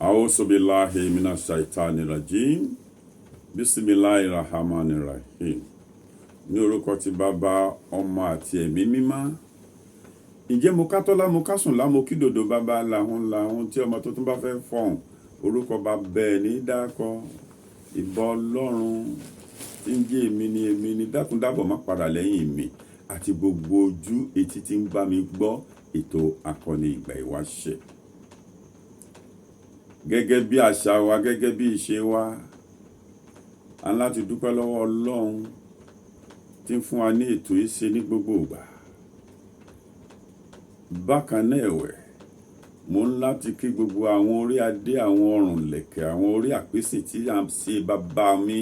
Auzubillahi minash shaitani rajim. Bismillahi rahmani rahim. Ní orúkọ ti Bàbá, Ọmọ àti Ẹ̀mí Mímọ́. Ǹjẹ́ mo ká tọ́lá, mo ká sùn lá, mo kí dòdò bàbá làhún làhún tí ọmọ tuntun bá fẹ́ fọhùn. Orúkọ bàbá ẹ̀ ní dákọ. Ìbà Ọlọ́run tí ń jẹ́ èmi ni èmi ni, dákun dábọ̀ má padà lẹ́yìn mi àti gbogbo ojú etí tí ń bá mi gbọ́ ètò Akọni Ìgbà Ìwáṣẹ̀. Gẹ́gẹ́ bí àṣà wa, gẹ́gẹ́ bí ìṣe wa, a ní láti dúpẹ́ lọ́wọ́ Ọlọ́run tí ń fún wa ní ètò yìí ṣe ní gbogbo ìgbà. Bákan náà ẹ̀wẹ̀, mo ń láti kí gbogbo àwọn orí adé, àwọn ọrùn lẹ̀kẹ̀, àwọn orí àpèsè tí à ń ṣe bàbá mi,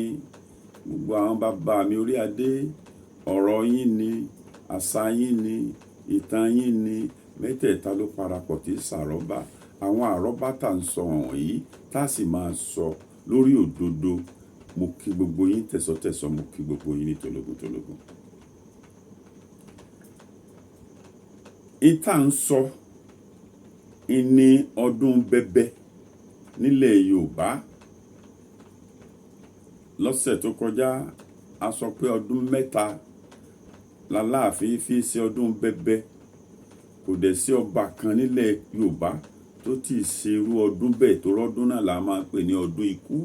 gbogbo àwọn bàbá mi orí adé, ọ̀rọ̀ yín ni, àṣà yín ni, ìtàn yín ni, mẹ́tẹ̀ẹ̀ta ló parapọ̀ tí sàrọ́bà. Àwọn àrọ́bá tà ń sọ wọ̀nyí tá sì máa sọ lórí òdodo. Mo kí gbogbo yín tẹ̀sọ́tẹ̀sọ́, mo kí gbogbo yín ní tológun tológun. Ìta ń sọ ìní ọdún bẹbẹ nílẹ̀ Yorùbá. Lọ́sẹ̀ tó kọjá, a sọ pé ọdún mẹ́ta l'Aláàfin fi ṣe ọdún bẹbẹ. Kò dẹ̀ sí ọba kan nílẹ̀ Yorùbá tó ti ṣe irú ọdún bẹ́ẹ̀, tó rọ́dún náà la máa ń pè ní ọdún ikú.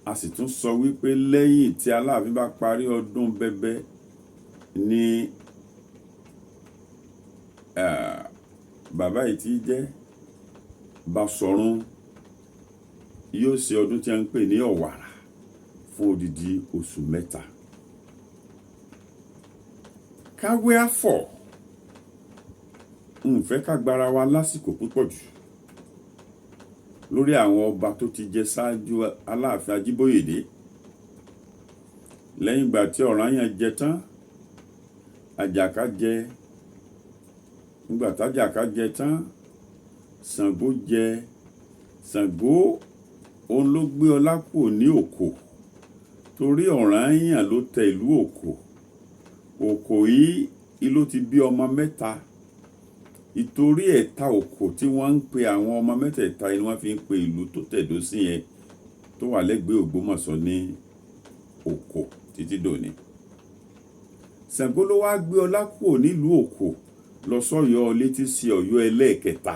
A sì tún sọ wípé lẹ́yìn tí Aláàfin bá parí ọdún bẹbẹ ní bàbá yìí tí jẹ́ Basọ̀run yóò ṣe ọdún tí a ń pè ní Ọ̀wàrà fún odidi oṣù 3. Káwé àfọ̀ ń fẹ́ ká gbára wa lásìkò púpọ̀ jù lórí àwọn ọba tó ti jẹ ṣáájú Aláàfin Ajíbóyèdé. Lẹ́yìn ìgbà tí Ọ̀rànyàn jẹ tán, Àjàká jẹ. Nígbà tájàká jẹ tán, Ṣàngó jẹ. Ṣàngó òun ló gbé ọlá kúrò ní Òkò, torí Ọ̀rànyàn ló tẹ ìlú Òkò. Òkò yìí ló ti bí ọmọ mẹ́ta. Ìtorí ẹ̀ta Òkò tí wọ́n ń pe àwọn ọmọ mẹ́tẹ̀ẹ̀ta ni wọ́n fi ń pe ìlú tó tẹ̀dó sí yẹn tó wà lẹ́gbẹ̀ẹ́ Ògbómọ̀ṣọ́ ní Òkò títí dòní. Ṣàngó ló wá gbé ọlá kúrò nílùú Òkò lọ sọ́yọ́ létí sí Ọ̀yọ́ ẹlẹ́ẹ̀kẹta.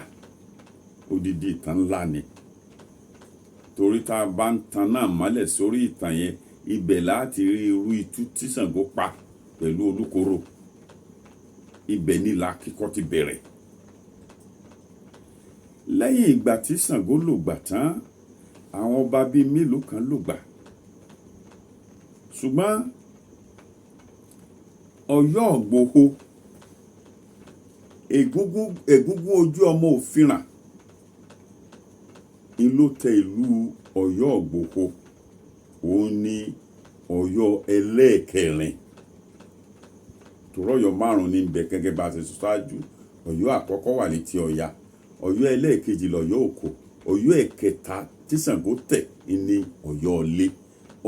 Odidi ìtàn ńlá ni, torí tá a bá ń tan náà mọ́lẹ̀ sórí ìtàn yẹn, ibẹ̀ láti rí irú itú tí Ṣàngó pa pẹ̀lú Olúkoro. Ibẹ̀ ní ìlà kíkọ́ ti bẹ̀rẹ̀. Lẹ́yìn ìgbà tí Ṣàngó lògbà tán, àwọn ọba bíi mélòó kan lògbà, ṣùgbọ́n Ọ̀yọ́ Ìgbòho, Ẹ̀gúngún ojú ọmọ òfinràn ń ló tẹ ìlú Ọ̀yọ́ Ìgbòho. Òun ní Ọ̀yọ́ ẹlẹ́ẹ̀kẹrin, tòrọ̀ Ọ̀yọ́ márùn ní bẹ gẹ́gẹ́ bá a ṣe sọ ṣáájú. Ọ̀yọ́ àkọ́kọ́ wà létí Ọya, Ọ̀yọ́ ẹlẹ́ẹ̀kejì lọ̀yọ́ Òkò, Ọ̀yọ́ ẹ̀kẹta tí Ṣàngó tẹ̀ ní Ọ̀yọ́ Ilé.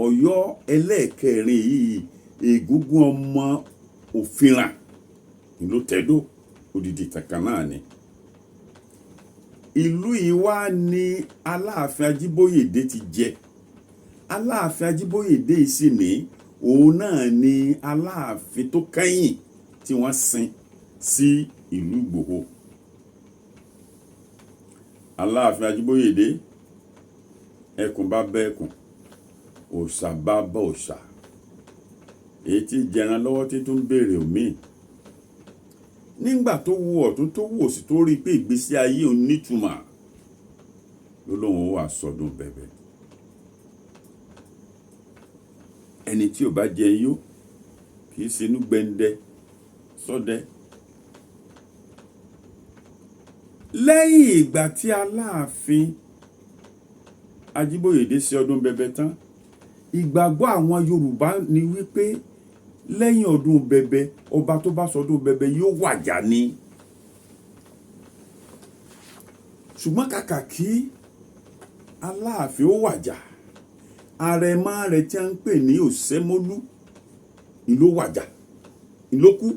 Ọ̀yọ́ ẹlẹ́ẹ̀kẹrin yìí, Ẹ̀gúngún ọmọ òfinràn ló tẹ̀dó. Odidi ìtàn kan náà ni. Ìlú yìí wá ní Aláàfin Ajíbóyèdé ti jẹ. Aláàfin Ajíbóyèdé yìí sì ní òun náà ní Aláàfin tó kẹ́yìn tí wọ́n sin sí ìlú Ìgbòho. Aláàfin Ajíbóyèdé, ẹkùn bá bẹ́ ẹkùn, òòṣà bá bá òòṣà, èyí tí jẹran lọ́wọ́ tí tún béèrè òmíì. Nígbà tó wo ọ̀tún tó wò sí, tó rí i pé ìgbésí ayé òun nítumọ̀, ló lóun ó wà sọdún bẹ̀bẹ̀. Ẹni tí ò bá jẹ yó kì í ṣinú gbẹndẹ sọdẹ. Lẹ́yìn ìgbà tí Aláàfin Ajíbóyèdé ṣe ọdún bẹbẹ tán, ìgbàgbọ́ àwọn Yorùbá ni wípé lẹ́yìn ọdún bẹbẹ, ọba tó bá sọdún bẹbẹ yóò wàjà ni. Ṣùgbọ́n kàkà kí Aláàfin ó wàjà, àrẹ̀mọ rẹ̀ tí a ń pè ní Òṣẹ́mọ́lú ló wàjà, ló kú.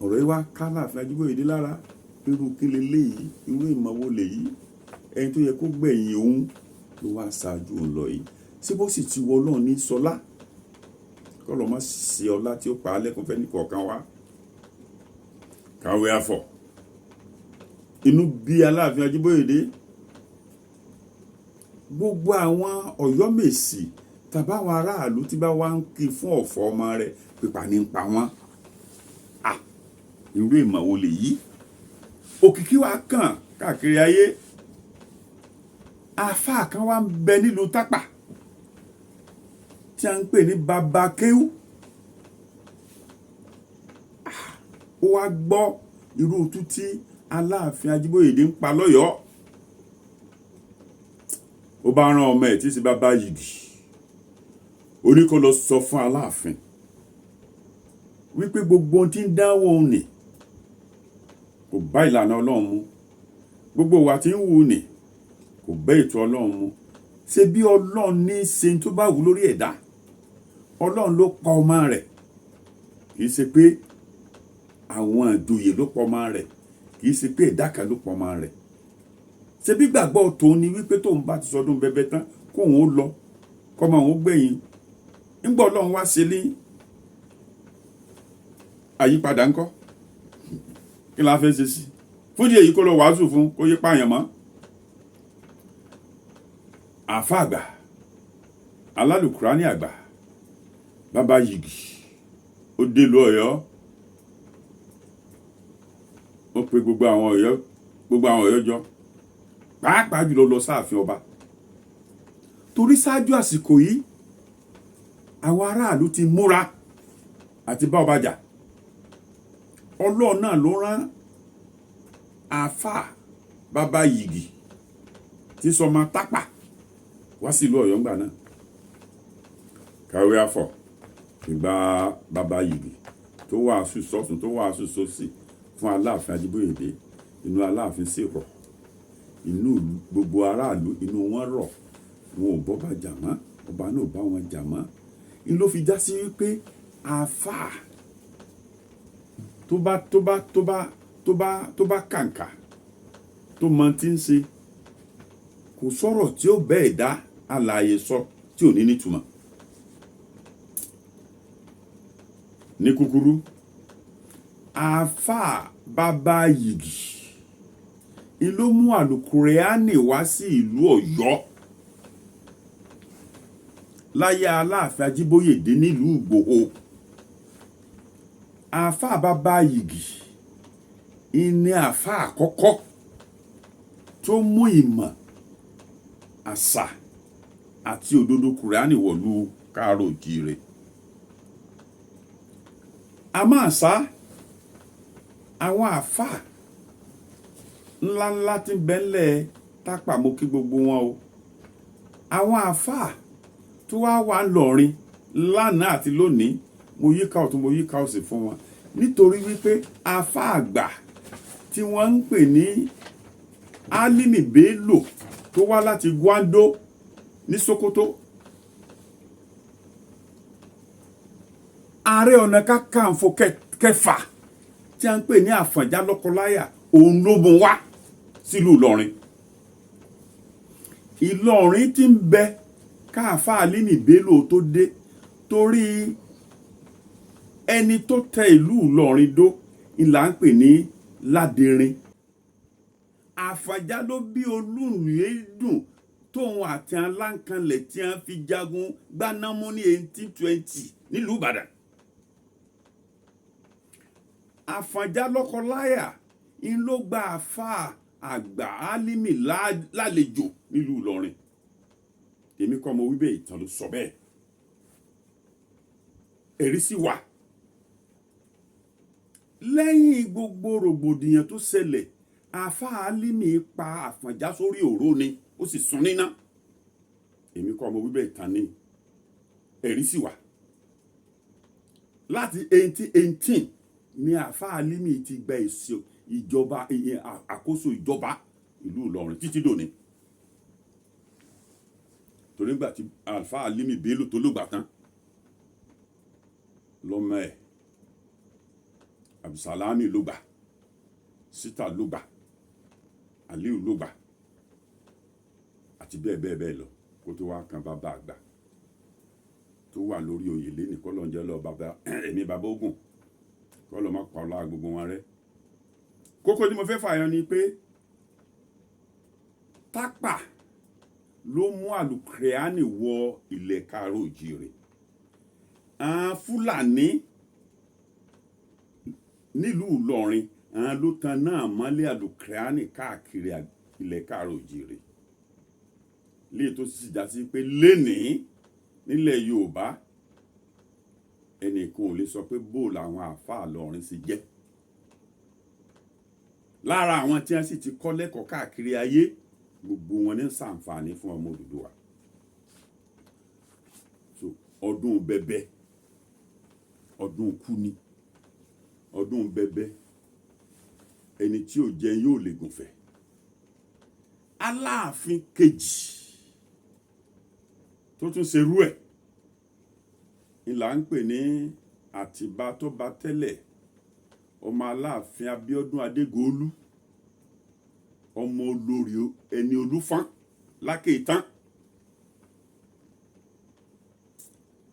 Ọ̀rọ̀ yìí wá ká Aláàfin Ajíbóyèdé lára. Irú kí leléyìí? Irú ìmọ̀ wo lèyí? Ẹni tó yẹ kó gbẹ̀yìn òun ló wá ṣáájú òun lọ yìí. Ṣé bó sì ti wọ Ọlọ́run ní sọlá? Kọ́lọ́ má ṣe ọlá tí ó pa á lẹ́kùn fẹ́ nìkọ̀ọ̀kan wá. Kàwé àfọ̀. Inú bí Aláàfin Ajíbóyèdé. Gbogbo àwọn Ọ̀yọ́mèsì tàbáwọn aráàlú tí bá wá ń kí fún ọ̀fọ̀ ọmọ rẹ̀, pípa ní ń pa wọ́n. À, irú ìmọ̀ wo lèyí? Òkìkí wa kàn káàkiri ayé. Àáfàá kan wá ń bẹ nílùú Tápà tí a ń pè ní Baba Kéwú. Ó wá gbọ́ irú itú tí Aláàfin Ajíbóyèdé ń pa lọ́yọ̀ọ́. Ó bá rán ọmọ ẹ̀ tí í ṣe Bàbá Yìgì. Ó ní kó lọ sọ fún Aláàfin wípé gbogbo ohun tí ń dánwò òun nì kò bá ìlànà Ọlọ́run mu. Gbogbo ìwà tí ń wù nì kò bá ètò Ọlọ́run mu. Ṣé bí Ọlọ́run ní í ṣe tó bá wù lórí ẹ̀dá? Ọlọ́run ló pa ọmọ rẹ̀. Kì í ṣe pé àwọn ìjòyè ló pa ọmọ rẹ̀. Kì í ṣe pé ẹ̀dá kan ló pa ọmọ rẹ̀. Ṣé bí gbàgbọ́ tòun ni wípé tóun bá ti sọdún bẹbẹ tán, kóun ó lọ, kọ́mọ òun ó gbẹ̀yìn. Ńgbà Ọlọ́run wá ṣe ní àyípadà ńkọ́? Kí la fẹ́ ṣe sí? Fún ìdí èyí, kó lọ wàásù fún kó yé pààyàn mọ́. Àáfà àgbà, alálùkùránì àgbà, Bàbá Yìgì, ó dé ìlú Ọ̀yọ́. Ó pe gbogbo àwọn Ọ̀yọ́, gbogbo àwọn Ọ̀yọ́ jọ, pàápàá jùlọ lọ sáàfin ọba. Torí ṣáájú àsìkò yìí, àwọn aráàlú ti múra àti bá ọba jà. Ọlọ́run náà ló rán àáfà Bàbá Yìgì tí sọmọ Tápà wá sí ìlú Ọ̀yọ́ ńgbà náà. Kàwé àfọ̀ ìgbà Bàbá Yìgì tó wàásù sọ́tún, tó wàásù sósì fún Aláàfin Ajíbóyèdé, inú Aláàfin sì rọ̀, inú gbogbo aráàlú, inú wọn rọ̀. Wọn ò bọ́ba jà mọ́, ọba náà ò bá wọn jà mọ́. Ń ló fi já sí wípé àáfà tó bá tó bá tó bá tó bá tó bá kàǹkà, tó mọ tí ń ṣe, kò sọ̀rọ̀ tí ó bẹ́ẹ̀ dá alààyè sọ tí ò ní nítumọ̀. Ní kúkúrú, àáfà Bàbá Yìgì ń ló mú àlùkùránì wá sí ìlú Ọ̀yọ́ láyé Aláàfin Ajíbóyèdé nílùú Ìgbòho. Àáfà Bàbá Yìgì ní àáfà àkọ́kọ́ tó mú ìmọ̀, àṣà àti òdodo Kùránì wọ̀lú káàárọ̀ oòjíire. Àmọ́ àṣá àwọn àáfà ńláńlá tí ń bẹ ńlẹ̀ Tápà, mo kí gbogbo wọn o. Àwọn àáfà tó wá wà ńlọrin lánàá àti lónìí, mo yíká ọ̀tún, mo yíká òsì fún wọn, nítorí wípé àáfà àgbà tí wọ́n ń pè ní Álímì Bello tó wá láti Gwando ní Sokoto, Ààrẹ Ọ̀nà Kakanfò kẹfà tí a ń pè ní Àfọ̀njá Lọ́kọláyà, òun ló mú wá sílùú Ìlọrin. Ìlọrin tí ń bẹ káàfà Álímì Bello tó dé, torí ẹni tó tẹ ìlú Ìlọrin dó ìlà ń pè ní Ládẹrin. Àfọ̀njá ló bí Olúnlódùn tóun àti Aláǹkanlẹ̀ tí wọ́n fi jagun gbanámú ní 1820 nílùú Ìbàdàn. Àfọ̀njá Lọ́kọláyà ń ló gba àáfàá àgbà Álímì lálejò nílùú Ìlọrin. Èmi kọ́ mo wí bẹ́ẹ̀, ìtàn ló sọ bẹ́ẹ̀. Ẹ̀rí sì wà. Lẹ́yìn gbogbo rògbòdìyàn tó ṣẹlẹ̀, àáfàá Álímì pa Àfọ̀njá sórí òró ni, ó sì sun níná. Èmi kọ́ mo wí bẹ́ẹ̀, ìtàn ni. Ẹ̀rí sì wà. Láti 1818 ni àáfàá Álímì ti gba èso ìjọba, àkóso ìjọba ìlú Ìlọrin títí dòní. Torí nígbà tí àáfàá Álímì Bello tó lògbà tán, lọ́mọ ẹ̀ Abdulsalami ló gbà. Sítà lógbà, Aliu lógbà, àti bẹ́ẹ̀ bẹ́ẹ̀ bẹ́ẹ̀ lọ, kó tó wá kan bàbá àgbà tó wà lórí oyè lẹ́nìí. Kọ́lọ́njẹ́ lọ bàbá ẹ̀mí bàbá ogun, kọ́lọ́ má pa ọlá gbogbo wọn rẹ́. Kókó tí mo fẹ́ fààyàn ni pé Tápà ló mú àlùkìrìánì wọ ilẹ̀ káàárọ̀ òjíire. Àwọn Fúlàní nílùú Ìlọrin, àwọn ló tan náà mọ́lẹ̀ àlùkìrìánì káàkiri ilẹ̀ káàárọ̀ òjíire, léè tó sì já sí pé lénìí nílẹ̀ Yorùbá, ẹnìkan ò lè sọ pé bó làwọn àáfàá Ìlọrin sì jẹ́. Lára àwọn tí wọ́n sì ti kọ́ lẹ́kọ̀ọ́ káàkiri ayé, gbogbo wọn ní ṣàǹfààní fún ọmọ Odùduwà. So ọdún bẹbẹ, ọdún kú ni ọdún bẹbẹ. Ẹni tí ò jẹun yóò lè gùnfẹ̀. Aláàfin kejì tó tún ṣerú ẹ̀ ni là ń pè ní Àtìbà tó bá tẹ́lẹ̀, ọmọ Aláàfin Abíọ́dún Adégòólú, ọmọ olórí ẹni Olúfọ́n Lákèétán.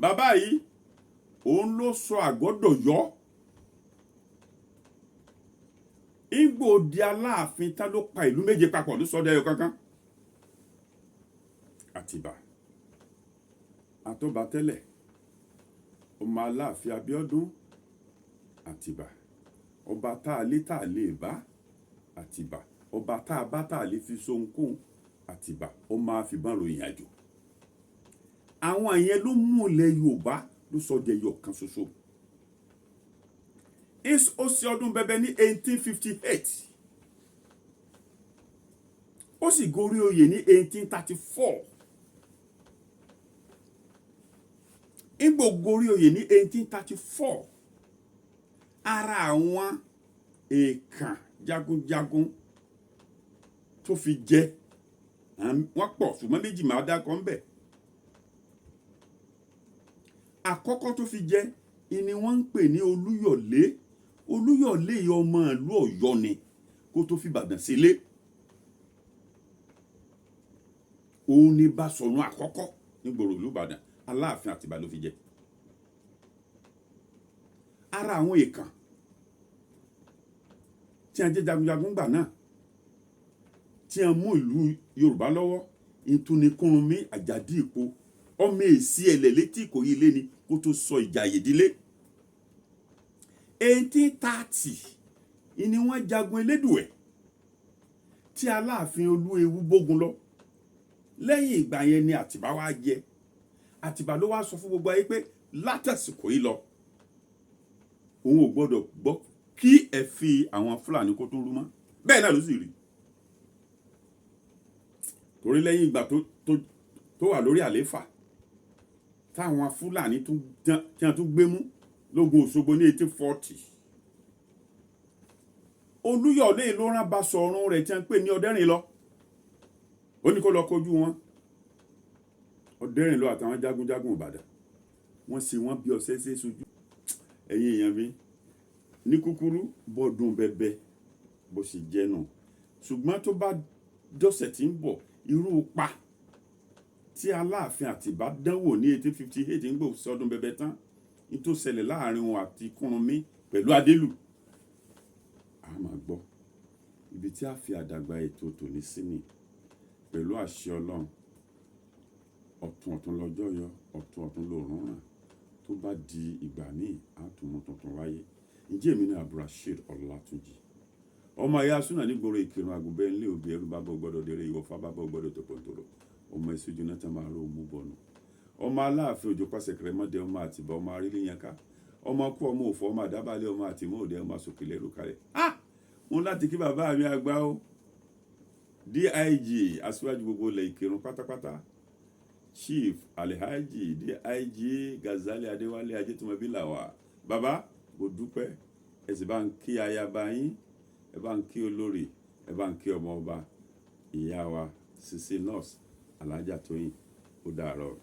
Bàbá yìí, òun ló sọ àgọ́dọ̀yọ́. Ìgbò di Aláàfin tá ló pa ìlú méje papọ̀, ló sọ dẹyọ kankan. Àtìbà àtọ́ba tẹ́lẹ̀, ọmọ Aláàfin Abíọ́dún Àtìbà, ọba tá a lé tá a lè bá, Àtìbà, ọba tá a bá tá a lè fi sohunkóhun, Àtìbà, ọmọ àfìbọn ròyìn àjò. Àwọn yẹn ló mú ilẹ̀ Yorùbá, ló sọ dẹyọ kan ṣoṣo. Ó ṣe ọdún bẹbẹ ní 1858, ó sì gorí oyè ní 1834. Ìgbò gorí oyè ní 1834, ara àwọn èèkàn jagunjagun tó fi jẹ wọ́n pọ̀, ṣùgbọ́n méjì máa dákọ̀ ń bẹ̀. Àkọ́kọ́ tó fi jẹ ni wọ́n ń pè ní Olúyọ̀lé. Olúyọ̀lé yìí, ọmọ ìlú Ọ̀yọ́ ni kó tó fi Ìbàdàn sílé. Òun ni Basọ̀run àkọ́kọ́ nígboro ìlú Ìbàdàn. Aláàfin Àtìbà ló fi jẹ. Ara àwọn èèkàn tí a jẹ́ jagunjagun gbà náà tí a mú ìlú Yorùbá lọ́wọ́, ìtúnikúrunmí Àjàdí Ìpo, ọmọ èsì ẹ̀lẹ̀ létí Ìkòyí ilé ni kó tó sọ Ìjàyè dílé. 1830 ni wọ́n jagun Elédùẹ̀ tí Aláàfin Olúewu bógun lọ. Lẹ́yìn ìgbà yẹn ni Àtìbà wá jẹ. Àtìbà ló wá sọ fún gbogbo ayé pé látàsìkò yìí lọ, òun ò gbọ́dọ̀ gbọ́ kí ẹ fi àwọn Fúlàní kó tó rú mọ́. Bẹ́ẹ̀ náà ló sì rí, torí lẹ́yìn ìgbà tó wà lórí àléfà, táwọn Fúlàní tí wọ́n tún gbé mú lógun Òṣogbo ní 1840, Olúyọ̀lé ló rán Basọ̀run rẹ̀ tí wọ́n ń pè ní Ọ̀dẹ́rìn lọ. Ó ní kó lọ kojú wọn. Ọ̀dẹ́rìn lọ àtàwọn jagunjagun Ìbàdàn, wọ́n ṣe wọ́n bí ọṣẹ ṣe sojú. Ẹ̀yin èèyàn mi, ní kúkúrú, bọ́dún bẹbẹ bó ṣe jẹ́ nù. Ṣùgbọ́n tó bá dọ̀sẹ̀ tí ń bọ̀, irú pa tí Aláàfin Àtìbá dánwò ní 1858 ń gbò sọdún bẹbẹ tán ní tó ṣẹlẹ̀ láàrin wọn àti Kúrúnmí pẹ̀lú Adélù, a máa gbọ́. Ibi tí a fi àdàgbà ètò tòní sí ni, pẹ̀lú àṣẹ Ọlọ́run, ọ̀tun ọ̀tun lọ́jọ́ yọ, ọ̀tun ọ̀tun lòórùn ràn. Tó bá di ìgbà míì, á tún mú tuntun wáyé. Ǹjẹ́ èmi ní Abdulrasheed Ọlátúnjì, ọmọ ẹ̀yà súnà nígboro Ìkírun, àgùnbẹ́ ńlẹ̀ òbí ẹrú bàbá gbọ́dọ̀ dèrè ìwọ̀fà bàbá gbọ́dọ̀ tòpọ̀ntòrò, ọmọ ìṣojú náà tán máa ró mú bọ̀nù, ọmọ Aláàfin Òjò pàṣẹ kẹrẹmọdé, ọmọ Àtìbà, ọmọ arílẹ̀yànká, ọmọ kú, ọmọ òfò, ọmọ àdábàlẹ̀, ọmọ àtìmọ́ òde, ọmọ àsòkèlérú kalẹ̀. Ah, mo láti kí bàbá mi àgbà o, DIG, aṣíwájú gbogbo ilẹ̀ Ìkírun pátápátá, Chief Alhaji DIG Gazali Adéwálé Ajétúmọ̀bí làwà. Bàbá, mo dúpẹ́. Ẹ sì bá ń kí ayaba yín, ẹ bá ń kí olórí, ẹ bá ń kí ọmọ ọba, ìyá wa Sisi Nurse Alhaja Tóyìn. Ó dàárọ̀.